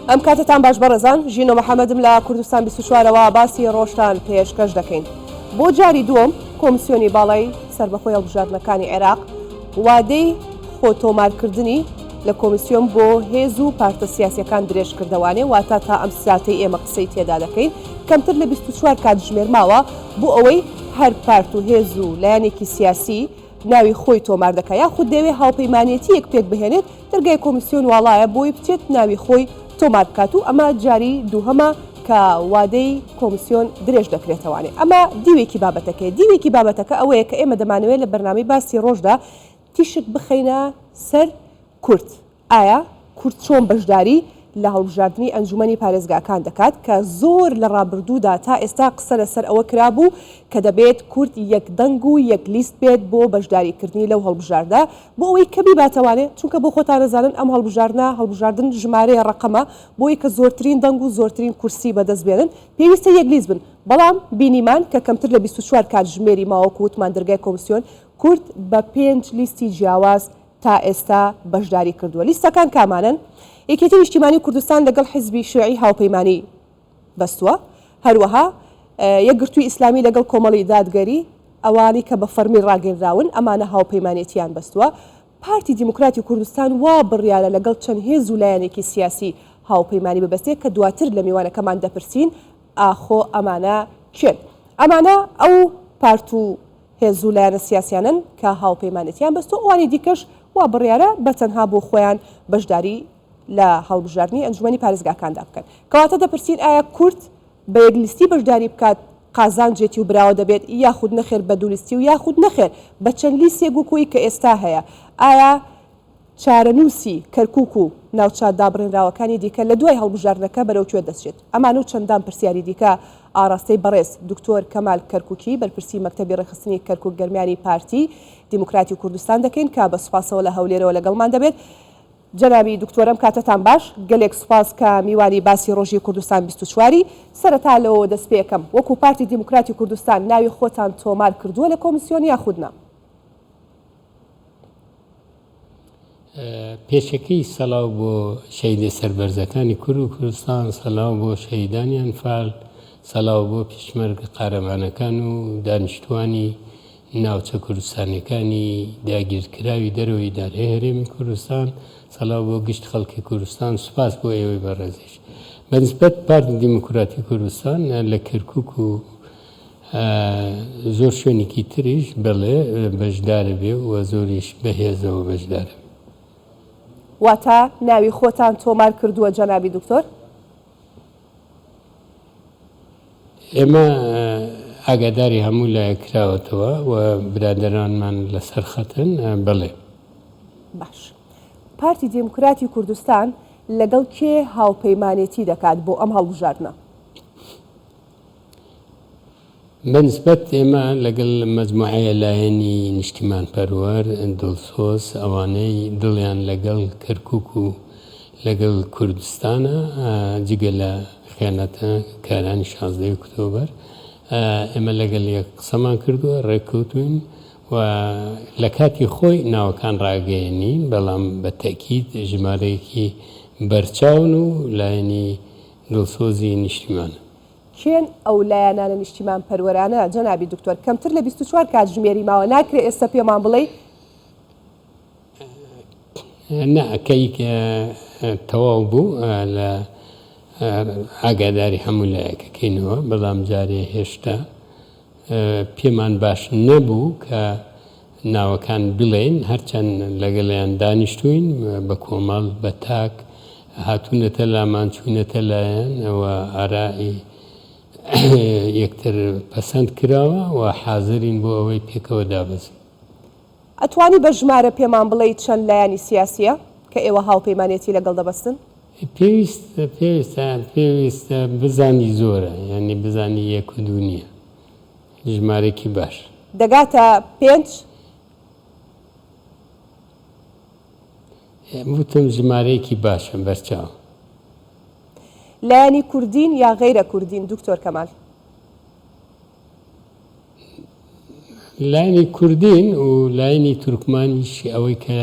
ئەم کاتەتان باش بەڕێزان، ژینۆ محەمەدم لە کوردستان 24 ەوە باسی ڕۆژتان پێشکەش دەکەین. بۆ جاری دووەم کۆمسیۆنی باڵای سەربەخۆی هەڵبژاردنەکانی عێراق وادەی خۆ تۆمارکردنی لە کۆمیسیۆن بۆ هێز و پارتە سیاسیەکان درێژکردەوانێ واتە تا ئەم ساتەی ئێمە قسەی تێدا دەکەین کەمتر لە 24 کاتژمێر ماوە بۆ ئەوەی هەر پارت و هێز و لایەنێکی سیاسی ناوی خۆی تۆمار دەکات یاخود دەیەوێت هاوپەیمانێتییەک پێکبهێنێت، دەرگای کۆمیسیۆن واڵایە بۆی بچێت ناوی خۆی تۆمار بکات و ئەمە جاری دووهەمە کە وادەی کۆمیسیۆن درێژ دەکرێتەوانێ. ئەمە دیوێکی بابەتەکەیە. دیوێکی بابەتەکە ئەوەیە کە ئێمە دەمانەوێت لە بەرنامەی باسی ڕۆژدا تیشک بخەینە سەر کورد. ئایا کورد چۆن بەشداری لە هەڵبژاردنی ئەنجومەنی پارێزگاکان دەکات کە زۆر لە ڕابردوودا تا ئێستا قسە لەسەر ئەوە کرابوو کە دەبێت کورد یەک دەنگ و یەک لیست بێت بۆ بەشداریکردنی لەو هەڵبژاردە بۆ ئەوەی کە بیباتەوانێ چونکە بۆ خۆتان ئەزانن ئەم هەڵبژاردنە هەڵبژاردن ژمارەیە ڕەقەمە بۆی کە زۆرترین دەنگ و زۆرترین کورسی بەدەست بێنن پێویستە یەک لیست بن بەڵام بینیمان کە کەمتر لە 24 کاتژمێری ماوە وەکو وتمان دەرگای کۆمسیۆن کورد بە پێنج لیستی جیاواز تا ئێستا بەشداری کردووە. لیستەکان کامانەن؟ یەکێتی نیشتیمانی کوردستان لەگەڵ حیزبی شیوعی هاوپەیمانی بەستووە، هەروەها یەکگرتووی ئیسلامی لەگەڵ کۆمەڵی دادگەری، ئەوانەی کە بە فەڕمی ڕاگەینراون ئەمانە هاوپەیمانێتیان بەستووە. پارتی دیموکراتی کوردستان وا بڕیارە لەگەڵ چەند هێز و لایەنێکی سیاسی هاوپەیمانی ببەستێ کە دواتر لە میوانەکەمان دەپرسین ئاخۆ ئەمانە کێن؟ ئەمانە ئەو پارت و هێز و لایەنە سیاسیانەن کە هاوپەیمانێتیان بەستووە، ئەوانی دیکەش وا بڕیارە بە تەنها بۆ خۆیان بەشداری لە هەڵبژاردنی ئەنجومەنی پارێزگاکاندا بکەن. کەواتە دەپرسین ئایا کورد بە یەک لیستی بەشداری بکات قازانجێتی و براوە دەبێت یاخود نەخێر بە دوو لیستی و یاخود نەخێر بە چەند لیستێک وەکوی کە ئێستا هەیە ئایا چارەنووسی کەرکووک و ناوچە دابڕێنراوەکانی دیکە لە دوای هەڵبژاردنەکە بەرەو کوێ دەچێت؟ ئەمانە و چەندان پرسیاری دیکە ئاڕاستەی بەڕێز دکتۆر کەمال کەرکووکی بەرپرسی مەکتەبی ڕێکخستنی کەرکووک گەرمیانی پارتی دیموکراتی کوردستان دەکەین کە بە سوپاسەوە لە هەولێرەوە لەگەڵمان دەبێت. جەنابی دکتۆر ئەم کاتەتان باش، گەلێک سوپاس کە میوانی باسی ڕۆژی کوردستان 24 ی. سەرەتا لەوەوە دەست پێکەم، وەکو پارتی دیموکراتی کوردستان ناوی خۆتان تۆمار کردووە لە کۆمیسیۆن یاخود نا؟ پێشەکی سەلاو بۆ شەهیدە سەربەرزەکانی کورد و کوردستان، سەلاو بۆ شەهیدانی ئەنفال، سەلاو بۆ پیشمەرگە قارەمانەکان و دانیشتوانی ناوچە کوردستانیەکانی داگیرکراوی دەرەوەی ئیدارەی هەرێمی کوردستان، سەلاو بۆ گشت خەڵکی کوردستان، سوپاس بۆ ئێوەی بەڕێزیش. بەنسبەت پارتی دیموکراتی کوردستان لە کەرکوک و زۆر شوێنێکی تریش بەڵێ بەشدارە بێ و زۆریش بەهێزەوە بەشدارە بێ. واتە ناوی خۆتان تۆمار کردووە جەنابی دکتۆر؟ ئێمە ئاگاداری هەموو لایەک کراوەتەوە و برادەرانمان لەسەر خەتن بەڵێ. باش پارتی دێموکراتی کوردستان لەگەڵ کێ هاوپەیمانێتی دەکات بۆ ئەم هەڵبژاردنە؟ بەنسبەت ئێمە لەگەڵ مەجموعەیە لایەنی نیشتیمانپەروەر، دڵسۆز، ئەوانەی دڵیان لەگەڵ کەرکوک و لەگەڵ کوردستانە، جگە لە خیانەتکارانی شازدەی ئۆکتۆبەر، ئێمە لەگەڵ یەک قسەمان کردووە، ڕێککەوتووین و لە کاتی خۆی ناوەکان ڕاگەیەنین، بەڵام بە تەئکید ژمارەیەکی بەرچاون و لایەنی دڵسۆزی نیشتیمانن. کێن ئەو لایەنانە نیشتیمان پەروەرانە جەنابی دکتۆر کەمتر لە 24 کاتژمێری ماوە ناکرێ ئێستا پێمان بڵێی؟ نا کەی تەواو بوو لە ئاگاداری هەموو لایەکەکەینەوە بەڵام جارێ هێشتا پێمان باش نەبوو کە ناوەکان بڵێین، هەرچەند لەگەڵیان دانیشتووین بە کۆمەڵ، بە تاک هاتوونەتە لامان، چووینەتە لایان و ئارائی یەکتر پەسەند کراوە و حازرین بۆ ئەوەی پێکەوە دابەزین. ئەتوانی بە ژمارە پێمان بڵێی چەند لایەنی سیاسییە کە ئێوە هاوپەیمانێتی لەگەڵ دەبەستن؟ پێویستە پێویستە پێویستە بزانی زۆرە یانی بزانی یەک و دوو نییە ژمارەکی باش. دەگاتە پێنج؟ وتم ژمارەیەکی باشە بەرچاو. لایەنی کوردین یا غەیرە کوردین دکتۆر کەمال؟ لایەنی کوردین و لایەنی تورکمانیش ئەوەی کە.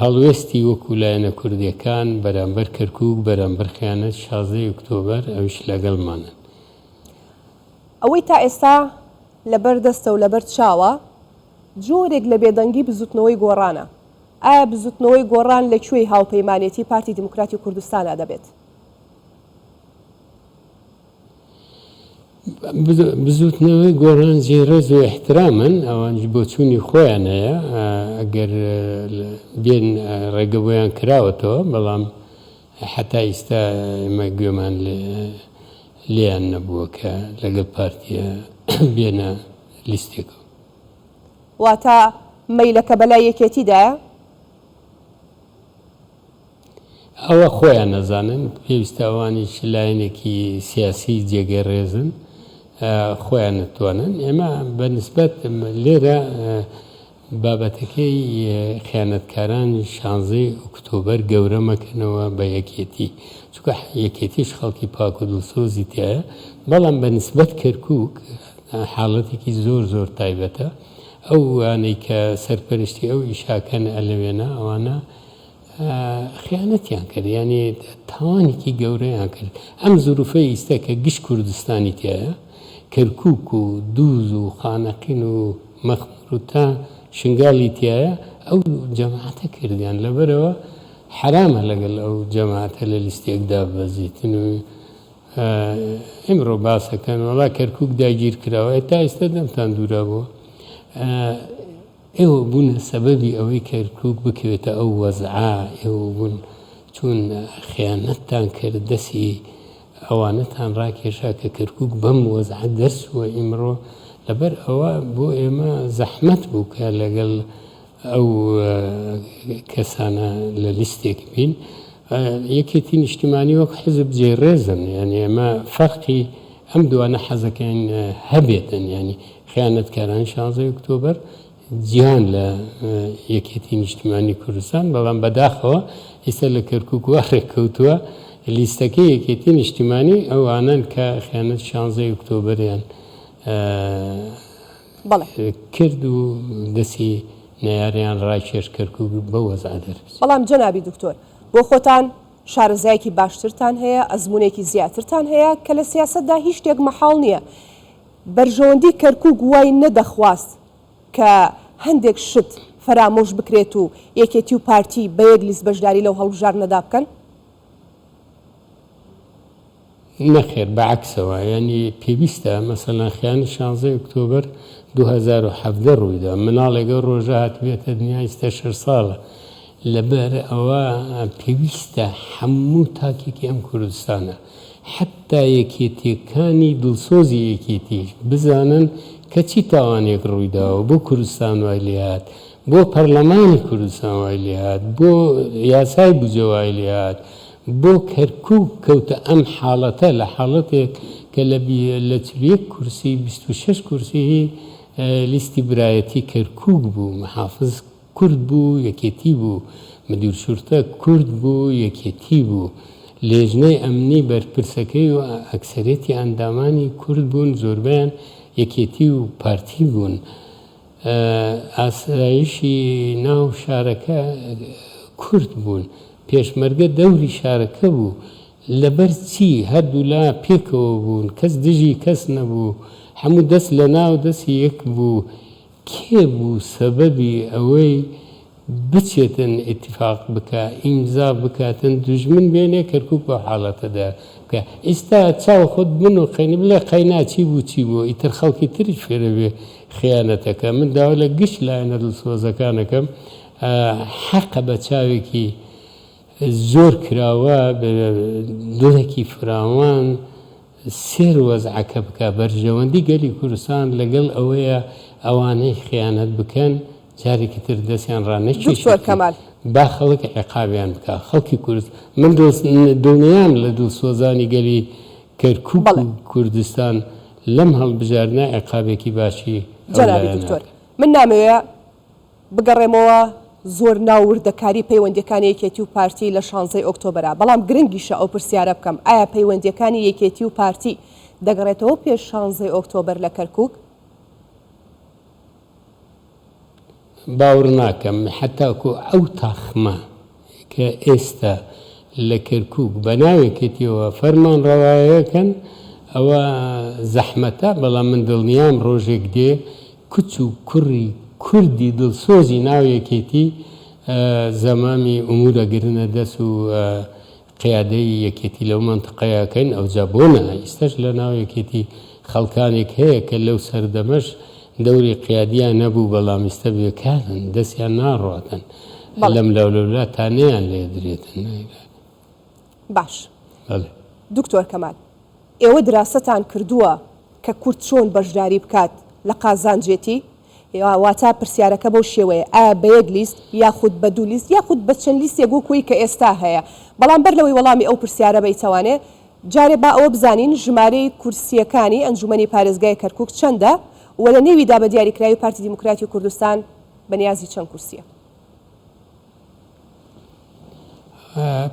هەڵوێستی وەکو لایەنە کوردیەکان بەرامبەر کەرکوک، بەرامبەر خیانەت 16 ی ئۆکتۆبەر ئەویش لەگەڵمانن. ئەوەی تا ئێستا لەبەر دەستە و لەبەر چاوە جۆرێک لە بێدەنگی بزوتنەوەی گۆڕانە. ئایا بزوتنەوەی گۆڕان لە کوێی هاوپەیمانێتی پارتی دیموکراتی کوردستانا دەبێت؟ بزووتنەوەی گۆڕان جێی ڕێز و ئیحترامن، ئەوانیش بۆچوونی خۆیان هەیە، ئەگەر بێن ڕێگە بۆیان کراوەتەوە، بەڵام هەتا ئیستا ئێمە گوێمان لێیان نەبووە کە لەگەڵ پارتیە بێنە لیستێکەوە. واتە مەیلەکە بەلای یەکێتیدایە؟ ئەوە خۆیان ئەزانن، پێویستە ئەوانیش لایەنێکی سیاسی جێگەی ڕێزن، خۆیان ئەتوانن. ئێمە بە نسبەت لێرە بابەتەکەی خیانەتکارانی شانزەی ئۆکتۆبەر گەورە مەکەنەوە بە یەکێتی، چونکە یەکێتیش خەڵکی پاک و دڵسۆزی تیایە، بەڵام بە نسبەت کەرکوک حاڵەتێکی زۆر زۆر تایبەتە. ئەوانەی کە سەرپەرشتی ئەو ئیشاکەن ئەلەوێنە ئەوانە خیانەتیان کرد یانی تاوانێکی گەورەیان کرد ئەم زروفەی ئیستا کە گشت کوردستانی تایە کەرکوک و دووز و خانەقین و مەخمور و تا شنگالی تایە ئەو جەماعەتە کردیان لەبەرەوە حرامە لەگەڵ ئەو جەماعەتە لە لیستێکدا بەزیتن و ئیمڕۆ باسەکەن وەڵا کەرکوک داگیر کراوە تا ئێستا دەمتان دوورابووە ئێوە بوونە سەبەبی ئەوەی کەرکوک بکەوێتە ئەو وەزعە، ئێوە بوون چوون خیانەتتان کرد دەسی ئەوانەتان ڕاکێشا کە کەرکوک بەم وەزعە دەرچووە ئیمڕۆ، لەبەر ئەوە بۆ ئێمە زەحمەت بوو کە لەگەڵ ئەو کەسانە لە لیستێک بین. یەکێتی نیشتیمانی وەک حزب جێی ڕێزن، یانی ئێمە فەرقی ئەم دوانە حەزەکەین هەبێتن، یانی خیانەتکارانی شانزەی ئۆکتۆبەر جیان لە یەکێتی نیشتیمانی کوردستان، بەڵام بەداخەوە ئیستا لە کەرکوک وا ڕێککەوتووە لیستەکەی یەکێتی نیشتیمانی ئەوانەن کە خیانەت شانزەی ئۆکتۆبەریان کرد و دەسی نەیاریان ڕاکێش کەرکوک بەو وەزعە دەربچێت. بەڵام جەنابی دکتۆر بۆ خۆتان شارەزایەکی باشترتان هەیە، ئەزموونێکی زیاترتان هەیە کە لە سیاسەتدا هیچ شتێک مەحاڵ نییە. بەرژەوەندی کەرکوک وای نەدەخواست کە هەندێک شت فەرامۆش بکرێت و یەکێتی و پارتی بە یەک لیست بەشداری لەو هەڵبژاردنەدا بکەن؟ نەخێر بە عەکسەوە یانی پێویستە مەسەلەن خیانەت شانزەی ئۆکتۆبەر 2017 ڕوویدا مناڵێک ئەو ڕۆژە هاتبێتە دنیا ئیستا شەش ساڵە لەبەر ئەوە پێویستە هەموو تاکێکی ئەم کوردستانە حەتتا یەکێتیەکانی دڵسۆزی یەکێتیش بزانن کە چی تاوانێک ڕوویداوە بۆ کوردستان وای لێهات بۆ پەرلەمانی کوردستان وای لێهات بۆ یاسای بودجە وای لێهات بۆ کەرکوک کەوتە ئەم حاڵەتە لە حاڵەتێک کە لە لە 41 کورسی 26 کورسی هی لیستی برایەتی کەرکوک بوو محافز کورد بوو یەکێتی بوو، مدیر شورتە کورد بوو یەکێتی بوو، لێژنەی ئەمنی بەرپرسەکەی و ئەکسەرێتی ئەندامانی کورد بوون زۆربەیان یەکێتی و پارتی بوون، ئاسایشی ناو شارەکە کورد بوون، پێشمەرگە دەوری شارەکە بوو، لەبەر چی هەردوولا پێکەوە بوون کەس دژی کەس نەبوو، هەموو دەست لەناو دەستی یەک بوو، کێ بوو سەبەبی ئەوەی بچێتن ئیتیفاق بکا ئیمزا بکاتن دوژمن بێنێ کەرکوک بەو حاڵەتەدا بکا ئیستا چاو خۆت بنوقێنی بڵێ قەینا چی بوو چی بوو ئیتر خەڵکی تریش فێرەبێ خیانەتەکە من داوا لە گشت لایەنە دڵسۆزەکان ئەکەم حەقە بە چاوێکی زۆر کراوە بە دڵێکی فراوان سێر وەزعەکە بکا بەرژەوەندی گەلی کوردستان لەگەڵ ئەوەیە ئەوانەی خیانەت بکەن جارێکی تر دەستیان دکتۆر ڕانەکێشێت کەمال. با خەڵک عیقابیان بکا خەڵکی کورد من دڵنیام لە دڵسۆزانی گەلی کەرکوک بەڵێ. و کوردستان لەم هەڵبژاردنە عیقابێکی باشی ئەو جەنابی لایەنە دکتۆر ئەکەن. من نامەوێ بگەڕێمەوە زۆر ناو وردەکاری پەیوەندیەکانی یەکێتی و پارتی لە شانزەی ئۆکتۆبەرا، بەڵام گرنگیشە ئەو پرسیارە بکەم ئایا پەیوەندیەکانی یەکێتی و پارتی دەگەڕێتەوە پێش شانزەی ئۆکتۆبەر لە کەرکوک؟ باوڕ ناکەم حەتاکو ئەو تاخمە کە ئێستا لە کەرکوک بە ناو یەکێتیەوە فەرمانڕەوایەکەن ئەوە زەحمەتە، بەڵام من دڵنیام ڕۆژێک دێ کچ و کوڕی کوردی دڵسۆزی ناو یەکێتی زەمامی ئومور ئەگرنە دەس و قیادەی یەکێتی لەو مەنتقەیە ئەکەن ئەوجا بۆ نا ئیستەش لە ناو یەکێتی خەڵکانێک هەیە کە لەو سەردەمەش دەوری قیادیان هەبوو بەڵام ئیستە بێکارن دەستیان ناڕواتن بەڵێ. لەم لاو لەولا تانەیان لێ درێتن. باش بەڵێ. دکتۆر کەمال ئێوە دراسەتان کردووە کە کورد چۆن بەشداری بکات لە قازانجێتی؟ واتە پرسیارەکە بەو شێوەیە ئایا بە یەک لیست یاخود بە دوو لیست یاخود بە چەند لیستێک وەک وەی کە ئێستا هەیە؟ بەڵام بەر لەوەی وەڵامی ئەو پرسیارە بەیتەوانێ جارێ با ئەوە بزانین ژمارەی کورسییەکانی ئەنجومەنی پارێزگای کەرکوک چەندە و لە نێویدا بە دیاریکراوی پارتی دیموکراتی کوردستان بە نیازی چەند کورسییە؟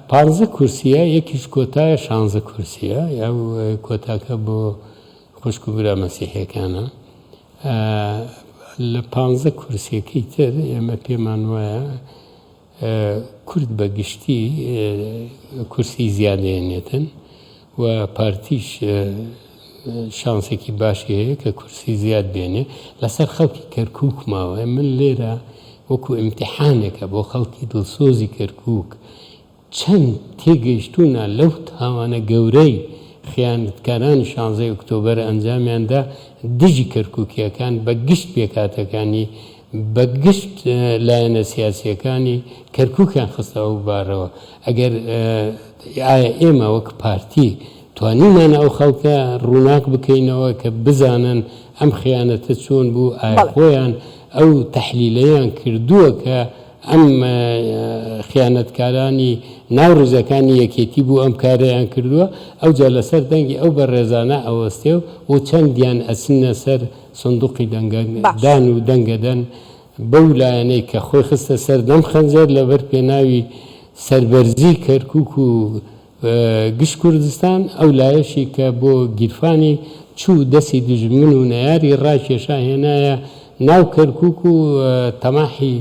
پانزە کورسیە یەکیش کۆتایە شانزە کورسیە ئەو کۆتاکە بۆ خوشک و برا مەسیحیەکانە لە پانزە کورسیەکەی تر ئێمە پێمان وایە کورد بە گشتی کورسی زیادێنێتن و پارتیش شانسێکی باشی هەیە کە کورسی زیاد بێنێ لەسەر خەڵکی کەرکوک ماوە من لێرە وەکو ئیمتیحانێکە بۆ خەڵکی دڵسۆزی کەرکوک چەند تێگەیشتوونە لەو تاوانە گەورەی خیانەتکارانی شانزەی ئۆکتۆبەر ئەنجامیان دا دژی کەرکوکیەکان بە گشت پێکهاتەکانی بە گشت لایەنە سیاسیەکانی کەرکوکیان خستە ئەو بارەوە ئەگەر ئایا ئێمە وەک پارتی توانیمانە ئەو خەڵکە ڕووناک بکەینەوە کە بزانن ئەم خیانەتە چۆن بوو، ئایا بەڵێ. خۆیان ئەو تەحلیلەیان کردووە کە ئەم خیانەتکارانی ناو ڕیزەکانی یەکێتی بوو ئەم کارەیان کردووە، ئەوجا لەسەر دەنگی ئەو بەڕێزانە ئەوەستێ و چەندیان ئەچنە سەر سندوقی باش. دەنگدان و دەنگەدەن بەو لایەنەی کە خۆی خستە سەر دەم خەنجەر لەبەر پێناوی سەربەرزی کەرکوک و گشت کوردستان، ئەو لایەشی کە بۆ گیرفانی چوو دەستی دوژمن و نەیاری ڕاکێشا هێنایە ناو کەرکوک و تەماحی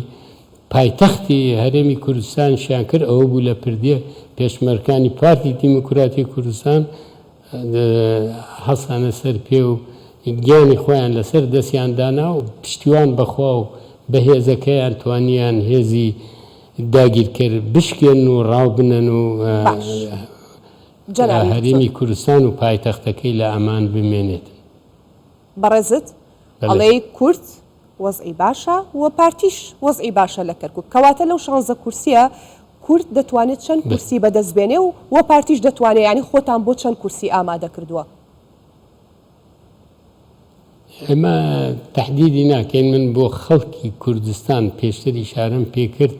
پایتەختی هەرێمی کوردستانیشیان کرد، ئەوە بوو لە پردێ پێشمەرکانی پارتی دیموکراتی کوردستان هەڵسانە سەر پێ و گیانی خۆیان لەسەر دەستیان دانا و پشتیوان بە خوا و بە هێزەکەیان توانیان هێزی داگیرکەر بشکێنن و ڕاو بنەن و باش جەنابی دکتۆر. هەرێمی کوردستان و پایتەختەکەی لە ئەمان بمێنێتن. بەڕێزت بەلێ. ئەڵێی کورد وەزعی باشە و پارتیش وەزعی باشە لە کەرکوک کەواتە لەو شانزە کورسیە کورد دەتوانێت چەند بەلێ. کورسی بەدەست بێنێ و وە پارتیش دەتوانێ یانی خۆتان بۆ چەند کورسی ئامادە کردووە؟ ئێمە تەحدیدی ناکەین، من بۆ خەڵکی کوردستان پێشتر ئیشارەم پێکرد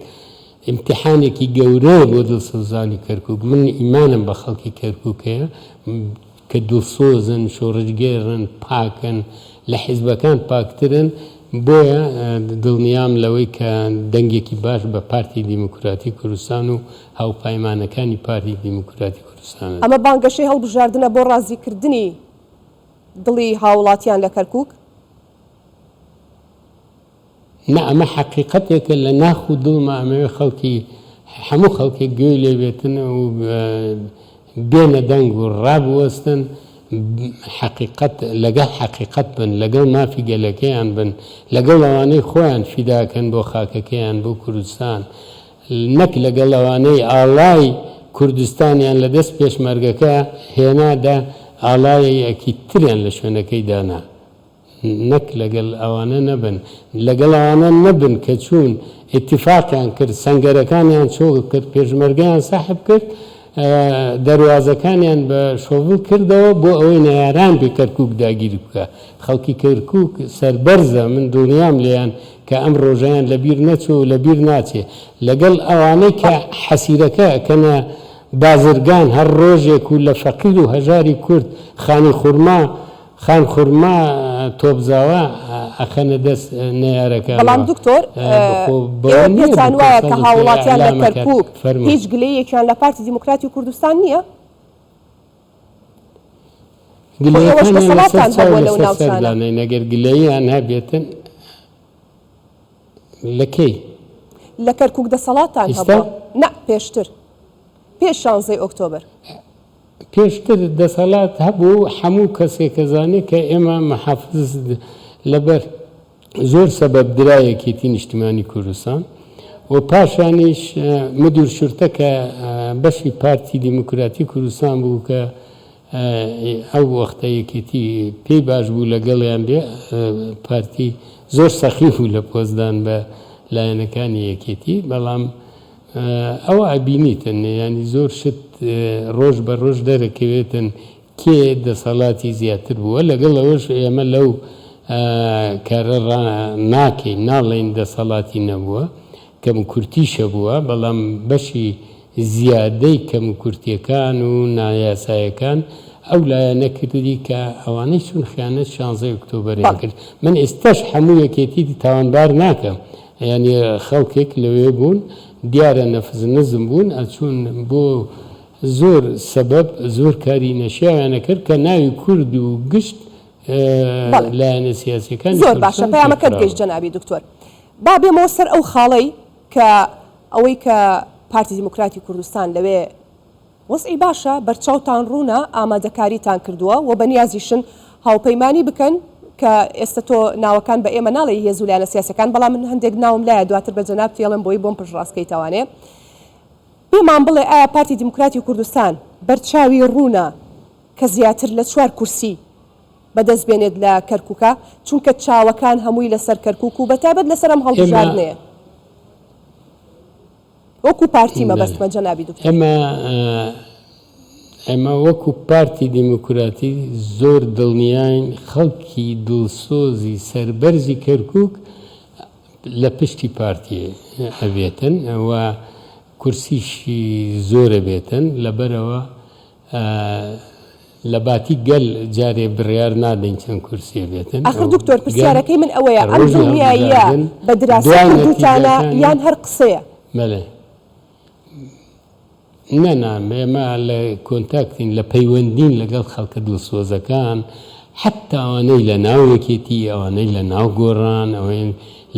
ئیمتیحانێکی گەورەیە بۆ دڵسۆزانی کەرکوک، من ئیمانم بە خەڵکی کەرکوک هەیە کە دڵسۆزن، شۆڕشگێڕن، پاکن، لە حیزبەکان پاکترن، بۆیە دڵنیام لەوەی کە دەنگێکی باش بە پارتی دیموکراتی کوردستان و هاوپایمانەکانی پارتی دیموکراتی کوردستان ئەدەن. ئەمە بانگەشەی هەڵبژاردنە بۆ ڕازیکردنی دڵی هاوڵاتیان لە کەرکوک؟ نا ئەمە حەقیقەتێکە لە ناخ و دڵما ئەمەوێ خەڵکی هەموو خەڵکێک گوێی لێ بێتن و بێنە دەنگ و ڕابوەستن حەقیقەت لەگەڵ حەقیقەت بن لەگەڵ مافی گەلەکەیان بن لەگەڵ ئەوانەی خۆیان فیداکەن بۆ خاکەکەیان بۆ کوردستان نەک لەگەڵ ئەوانەی ئاڵای کوردستانیان لە دەست پێشمەرگەکە هێنا دا ئاڵایەکی تریان لە شوێنەکەی دانا. نەک لەگەڵ ئەوانە نەبن، لەگەڵ ئەوانە نەبن کە چوون ئیتیفاقیان کرد، سەنگەرەکانیان چۆڵ کرد، پێشمەرگەیان سەحب کرد، دەروازەکانیان بە شۆڤڵ کردەوە بۆ ئەوەی نەیاران بێ کەرکووک داگیر بکا. خەڵکی کەرکووک سەربەرزە، من دڵنیام لێیان کە ئەم ڕۆژەیان لە بیر نەچووە و لە بیر ناچێ. لەگەڵ ئەوانەی کە حەسیرەکە ئەکەنە بازرگان هەر ڕۆژێک و لە فەقیر و هەژاری کورد خانی خورما خان خورما تۆپزاوا ئەخەنە دەست نەیارەکانەوە. بەڵام دکتۆر خۆ بەوە ئێوە نییە پێتان دکتۆر وایە کە 103 هاوڵاتیان لە ئیعلامەکە کەرکوک فەرموو. هیچ گلەییەکیان لە پارتی دیموکراتی کوردستان نییە؟ خۆ ئێوەش گلەیەکانیان لەسەر دەسەڵاتتان چاو هەبووە لەو لەسەر سەر ناوچانە. دانێن ئەگەر گلەییان هەبێتن. لە کەی؟ لە کەرکوک دەسەڵاتتان ئیستا؟ هەبووە؟ نا پێشتر. پێش شانزەی ئۆکتۆبەر. پێشتر دەسەڵات هەبوو حەموو کەسێک ئەزانێ کە ئێمە محافز لەبەر زۆر سەبەب درا یەکێتی نیشتیمانی کوردستان و پاشانیش مدیر شورتە کە بەشی پارتی دیموکراتی کوردستان بوو کە ئەو وەختە یەکێتی پێی باش بوو لەگەڵیان بێ پارتی زۆر سەخی بوو لە پۆستدان بە لایەنەکانی یەکێتی بەڵام ئەوە ئەبینیتن یانی زۆر شت ڕۆژ بە ڕۆژ دەرەکەوێتن کێ دەسەڵاتی زیاتر بووە لەگەڵ ئەوەش ئێمە لەو کارە ڕا ناکەین ناڵێین دەسەڵاتی نەبووە کەموکورتیش هەبووە بەڵام بەشی زیادەی کەموکورتیەکان و نایاسایەکان ئەو لایەنە کردی کە ئەوانەی چوون خیانەت شانزەی ئۆکتۆبەریان بەڵێ. کرد من ئێستاش هەموو یەکێتی تاوانبار ناکەم یانی خەڵکێک لەوێ بوون دیارە نەفس نزم بوون ئەچوون بۆ زۆر سەبەب زۆر کاری نەشیاویان ئەکرد کە ناوی کورد و گشت بەڵێ. لایەنە سیاسیەکانی زۆر باشە کوردستان پەیامەکەت تێکخرابوو. گەیشت جەنابی دکتۆر. با بێمەوە سەر ئەو خاڵەی کە ئەوەی کە پارتی دیموکراتی کوردستان لەوێ وەزعی باشە، بەرچاوتان ڕوونە ئامادەکاریتان کردووە و بەنیازیشن هاوپەیمانی بکەن کە ئێستە تۆ ناوەکان بە ئێمە ناڵێی هێز و لایەنە سیاسیەکان بەڵام من هەندێک ناوم لایە دواتر بە جەنابتی ئەڵێم بۆی بۆم پشتڕاست کەیتەوانێ پێمان بڵێ ئایا پارتی دیموکراتی کوردستان بەرچاوی ڕوونە کە زیاتر لە چوار کورسی بەدەست بێنێت لە کەرکوکە چونکە چاوەکان هەمووی لەسەر کەرکوک و بەتایبەت لەسەر ئەم ئێمە هەڵبژاردنەیە وەکو پارتی بەلێ مەبەستمە جەنابی دکتۆر. ئێمە ئێمە وەکو پارتی دیموکراتی زۆر دڵنیاین خەڵکی دڵسۆزی سەربەرزی کەرکوک لە پشتی پارتی ئەبێتن و کورسیشی زۆر ئەبێتن لەبەرئەوە لە باتی گەل جارێ بڕیار نادەین چەند کورسیە بێتن ئاخر ئەو دکتۆر گەل پرسیارەکەی من ئەوەیە ئەم ڕۆژی دڵنیاییە هەڵبژاردن بە دراسە دوای کردووتانە نەتیجەکانی یان هەر قسەیە؟ بەلێ نا نا ئێمە لە کۆنتاکتین لە پەیوەندین لەگەڵ خەڵکە دڵسۆزەکان حەتتا ئەوانەی لە ناو یەکێتی ئەوانەی لە ناو گۆڕان ئەوەی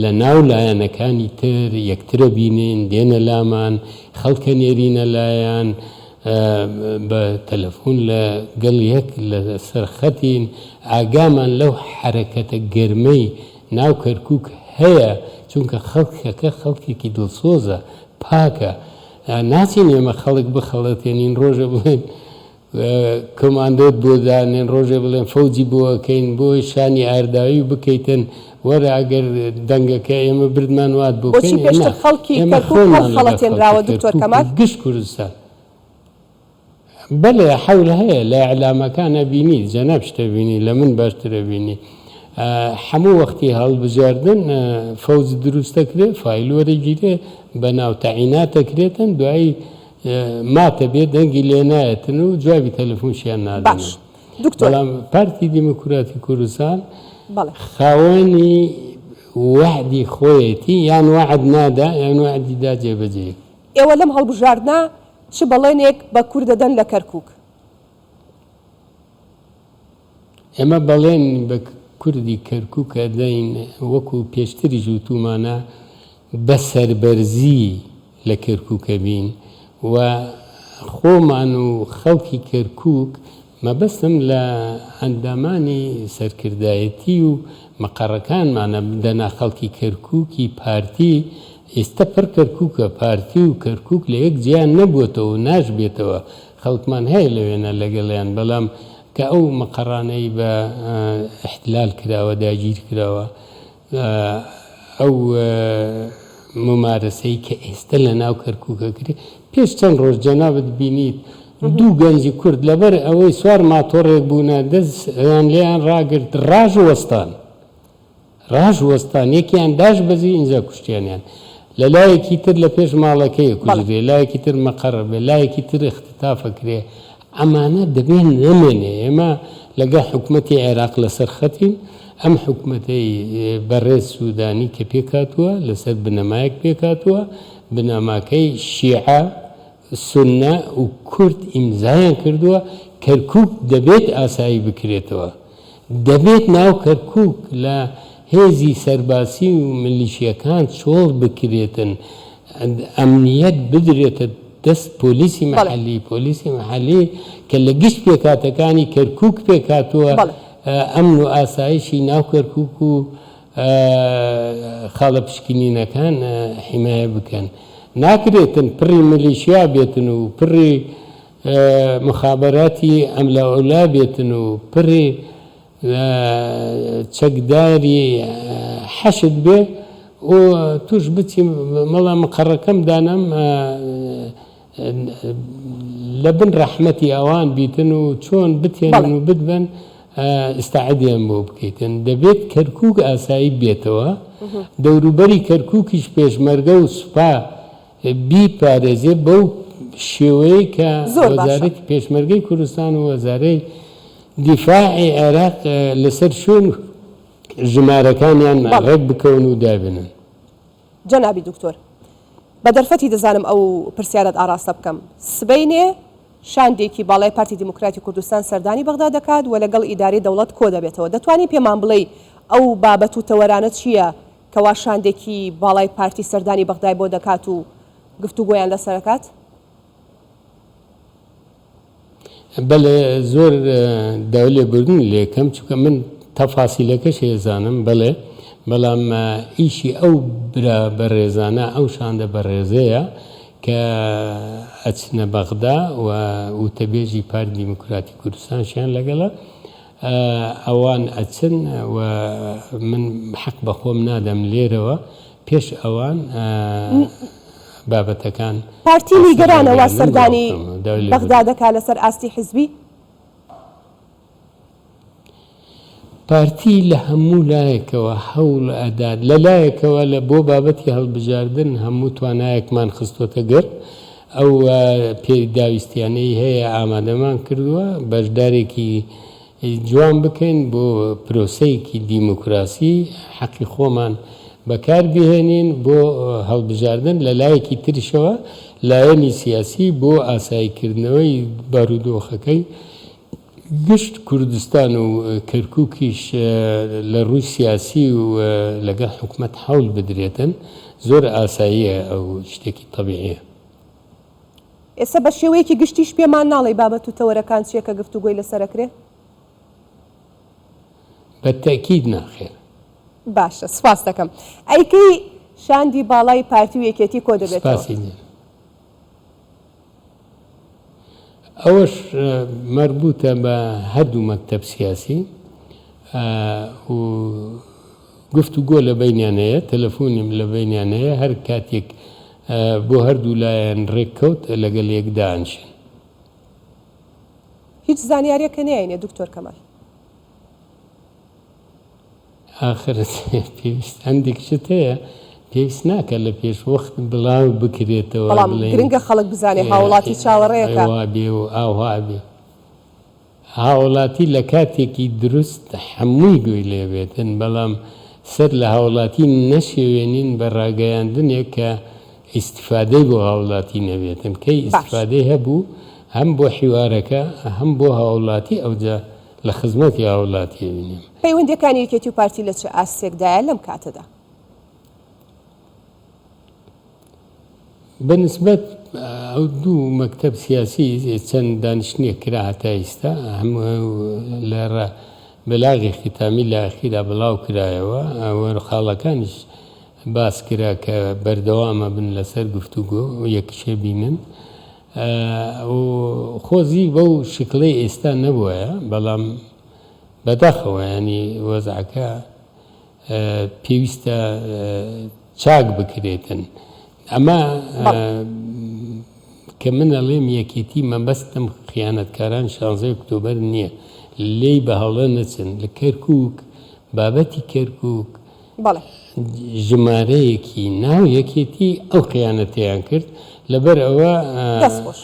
لە ناو لایەنەکانی تر یەکترە بینین دێنە لامان خەڵکە نێرینە لایان بە تەلەفون لە گەڵ یەک لە سەر خەتین، ئاگامان لەو حەرەکەتە گەرمەی ناو کەرکوک هەیە، چونکە خەڵکەکە خەڵکێکی دڵسۆزە، پاکە، ناچین ئێمە خەڵک بخەڵەتێنین ڕۆژێ بڵێن کۆماندۆت بۆ دانێن، ڕۆژێ بڵێن فەوجی بۆ ئەکەین، بۆ شانی ئارداوی بکەیتن، وەرە ئەگەر دەنگەکە ئێمە بردمان وات بۆ بۆچی بکەین، پێشتر نا خەڵکی ئێمە کەرکوک خۆمان لەگەڵ خەڵکی هەڵخەڵەتێنراوە دکتۆر کەرکوک و کەمال؟ گشت کوردستان. بەلێ حەول هەیە لە ئیعلامەکان ئەبینی جەناب شتە بینی لە من باشتر ئەبینی حەموو وەختی هەڵبژاردن فەوج دروست ئەکرێ فایل وەرەگیرێ بە ناو تەعینات ئەکرێتن دوایی ماتە بێ دەنگی لێ نایەتن و جوابی تەلەفونشیان باش نادەنەوە دکتۆر. بەڵام پارتی دیموکراتی کوردستان بەڵێ. خاوەنی وەعدی خۆیەتی یان وەعد نادا یان وەعدی دا جێبەجێی. ئێوە لەم هەڵبژاردنە چ بەڵێنێک بە کورد دەدەن لە کەرکوک؟ ئێمە بەڵێن بە کوردی کەرکوک ئەدەین وەکو پێشتریش وتومانە بە سەربەرزی لە کەرکوک ئەبین و خۆمان و خەڵکی کەرکوک مەبەستم لە ئەندامانی سەرکردایەتی و مەقەڕەکانمانە دەنا خەڵکی کەرکوکی پارتی ئیستە پڕ کەرکوکە پارتی و کەرکوک لە یەک جیا نەبوەتەوە و ناشبێتەوە خەڵکمان هەیە لەوێنە لەگەڵیان بەڵام کە ئەو مەقەڕانەی بە ئیحتلال کراوە داگیر کراوە ئەو مومارەسەی کە ئێستە لە ناو کەرکوک ئەکرێ پێش چەند ڕۆژ جەنابت بینیت دوو گەنجی کورد لەبەر ئەوەی سوار ماتۆڕێک بوونە دەستیان لێیان ڕاگرت ڕاش وەستان ڕاش وەستان یەکیان داش بەزی ئینجا کوشتیانیان لە لایەکی تر لە پێش ماڵەکەی کوژرێ لایەکی تر مەقەڕ بێ لایەکی تر اختتاف ئەکرێ ئەمانە دەبێ نەمێنێ ئێمە لەگەڵ حکومەتی عێراق لەسەر خەتین ئەم حکومەتەی بەڕێز سودانی کە پێکهاتووە لەسەر بنەمایەک پێکهاتووە بنەماکەی شیعە سوننە و کورد ئیمزایان کردووە، کەرکوک دەبێت ئاسایی بکرێتەوە، دەبێت ناو کەرکوک لە هێزی سەرباسی و ملیشیەکان چۆڵ بکرێتن، ئەمنیەت بدرێتە دەست پۆلیسی مەحەلی، پۆلیسی مەحەلی کە لە گشت پێکهاتەکانی کەرکوک پێکهاتووە، ئەمن و ئاسایشی ناو کەرکوک و خاڵە پشکنینەکان حیمایە بکەن. ناکرێتن پڕی ملیشیا بێتن و پڕی مخابەراتی ئەملاوئەولا بێتن و پڕی چەکداری حەشد بێ و توش بچی مەڵا مقەڕەکەم دانام لە بن ڕەحمەتی ئەوان بیتن و چۆن بتێنن و بتبەن ئیستعدیان بۆ بکەیتن دەبێت کەرکوک ئاسایی بێتەوە دەوروبەری کەرکوکیش پێشمەرگە و سوپا بیپارێزێ بەو شێوەیەی کە زۆر باشە. وەزارەتی پێشمەرگەی کوردستان و وەزارەی دیفاعی عێراق لەسەر شوێن و ژمارەکانیان بەڵێ. ڕێک بکەون و دابنن. جەنابی دکتۆر بە دەرفەتی دەزانم ئەو پرسیارەت ئاڕاستە بکەم. سبەینێ شاندێکی باڵای پارتی دیموکراتی کوردستان سەردانی بەغدا دەکات و لەگەڵ ئیدارەی دەوڵەت کۆدەبێتەوە. دەتوانی پێمان بڵێی ئەو بابەت و تەوەرانە چییە کەوا شاندێکی باڵای پارتی سەردانی بەغدای بۆ دەکات و گفتوگۆیان لەسەر ئەکات؟ بەلێ زۆر داوای لێبوردن لێکەم چونکە من تەفاسیلەکەش ئێزانم بەڵێ بەڵام ئیشی ئەو برا بەڕێزانە ئەو شاندە بەڕێزەیە کە ئەچنە بەغدا و وتەبێژی پارتی دیموکراتی کوردستانشیان لەگەڵە ئەوان ئەچن و من حەق بە خۆم نادەم لێرەوە پێش ئەوان بابەتەکان پارتی لەسەر نیگەرانە وا ڕاگەیاندن بڵاو سەردانی بکەمەوە. داوای بەغدا لێبوردن. دەکا لەسەر ئاستی حیزبی؟ پارتی لە هەموو لایەکەوە هەوڵ ئەدات، لە لایەکەوە لە بۆ بابەتی هەڵبژاردن هەموو توانایەکمان خستۆتە گەڕ، ئەو پێداویستیانەی هەیە ئامادەمان کردووە، بەشدارێکی جوان بکەین بۆ پرۆسەیەکی دیموکراسی حەقی خۆمان بەکار بهێنین بۆ هەڵبژاردن، لە لایەکی تریشەوە لایەنی سیاسی بۆ ئاساییکردنەوەی بارودۆخەکەی گشت کوردستان و کەرکوکیش لە ڕووی سیاسی و لەگەڵ حکومەت حەول بدرێتن زۆر ئاساییە ئەو شتێکی تەبیعیە. ئێستا بە شێوەیەکی گشتیش پێمان ناڵێی بابەت و تەوەرەکان چیە کە گفتوگۆی لەسەر ئەکرێ؟ بە تەئکید ناخێر. باشە سوپاست دەکەم. ئەی کەی شاندی باڵای پارتی و یەکێتی کۆدەبێتەوە؟ سوپاسی. ئەوەش مەربوتە بە هەردوو مەکتەب سیاسی و گفتوگۆ لە بەینیان هەیە، تەلەفونیم لە بەینیان هەیە، هەر کاتێک بۆ هەردوو لایەن ڕێک کەوت لەگەڵ یەک دانیشن. هیچ زانیاریەکە نەیاینێ دکتۆر کەمال. ئاخر پێویست هەندێک شت هەیە پێویست ناکە لە پێش وەخت بڵاو بکرێتەوە بەڵام بڵێن گرنگە خەڵک بزانێ هاوڵاتی چاوەڕێیەکە. ئەوها بێ و ئاوها بێ. هاوڵاتی لە کاتێکی دروست هەمووی گوێی لێ بێتن بەڵام سەر لە هاوڵاتی نەشێوێنین بە ڕاگەیاندنێک کە ئیستفادەی بۆ هاوڵاتی نەبێتن کەی باش. ئیستفادەی هەبوو هەم بۆ حیوارەکە هەم بۆ هاوڵاتی ئەوجا لە خزمەتی هاوڵاتی ئەبینم. پەیوەندیەکانی یەکێتی و پارتی لە چ ئاستێکدایە لەم کاتەدا؟ بە نسبەت ئەو دوو مەکتەب سیاسی چەند دانیشتنێک کرا هەتا ئیستا هەموو لە بەلاغی ختامی لە ئەخیرا بڵاو کرایەوە و خاڵەکانیش باس کرا کە بەردەوامە بن لەسەر گفتوگۆ یەکشێ بینن و خۆزی بەو شکڵەی ئێستا نەبوایە بەڵام بەداخەوە ینی وەزعەکە پێویستە چاک بکرێتن ئەمە کە من ئەڵێم یەکێتی مەبەستم خیانەتکاران شانزەی ئۆکتۆبەر نییە لێی بە هەڵە نەچن لە کەرکک بابەتی کەرکک بەڵێ. ژمارەیەکی ناو یەکێتی ئەو خیانەتەیان کرد لەبەر ئەوە دەست خۆش.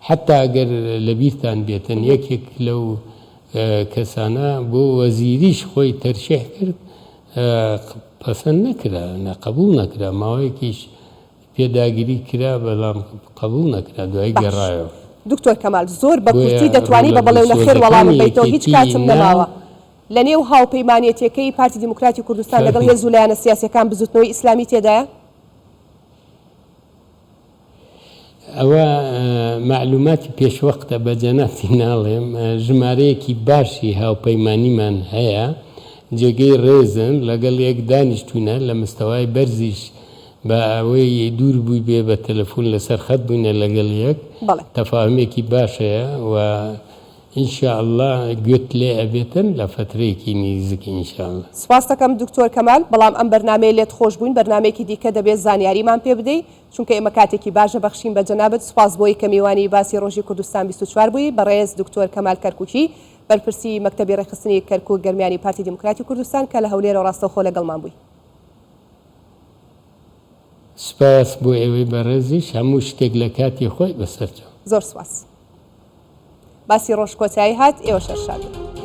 حەتا گەر لەبیرتان بێتن یەکێک لەو کەسانە بۆ وەزیریش خۆی تەرشیح کرد پەسەند نەکرا نە قبوڵ نەکرا ماوەیەکیش پێداگری کرا بەڵام قبوڵ نەکرا دوای باش گەڕایەوە. دکتۆر کەمال زۆر بە بۆیە کورتی دەتوانی ڕۆڵە بە بەڵێ و نەخێر دڵسۆزەکانی وەڵامم بەیتەوە هیچ یەکێتی کاتم ناو نەماوە. لە نێو هاوپەیمانێتیەکەی پارتی دیموکراتی کوردستان لەگەڵ فەرموو. هێز و لایەنە سیاسیەکان بزوتنەوەی ئیسلامی تێدایە؟ ئەوە مەعلوماتی پێشوەختە بە جەنابتی ناڵێم، ژمارەیەکی باشی هاوپەیمانیمان هەیە، جێگەی ڕێزن، لەگەڵ یەک دانیشتوینە، لە مستەوای بەرزیش بە ئەوەی دوور بوویبێ بە تەلەفون لەسەر خەت بووینە لەگەڵ یەک، بەڵێ. تەفاهومێکی باش هەیە و ان شاء اللە گوێت لێ ئەبێتن لە فەترەیەکی نیزک ان شاء اللە. سوپاستەکەم دکتۆر کەمال، بەڵام ئەم بەرنامەیە لێت خۆش بووین، بەرنامەیەکی دیکە دەبێت زانیاریمان پێ بدەی، چونکە ئێمە کاتێکی باش ئەبەخشین بە جەنابت، سوپاس بۆی کە میوانی باسی ڕۆژی کوردستان 24 بووی، بەڕێز دکتۆر کەمال کەرکوکی، بەرپرسی مەکتەبی ڕێکخستنی کەرکوک گەرمیانی پارتی دیموکراتی کوردستان کە لە هەولێرەوە ڕاستەوخۆ لەگەڵمان بووی. سوپاس بۆ ئێوەی بەڕێزیش، هەموو شتێک لە کاتی خۆی بەسەرچاو. زۆر سوپاس. باسی ڕۆژ کۆتایی هات، ئێوەش هەر شاد بن.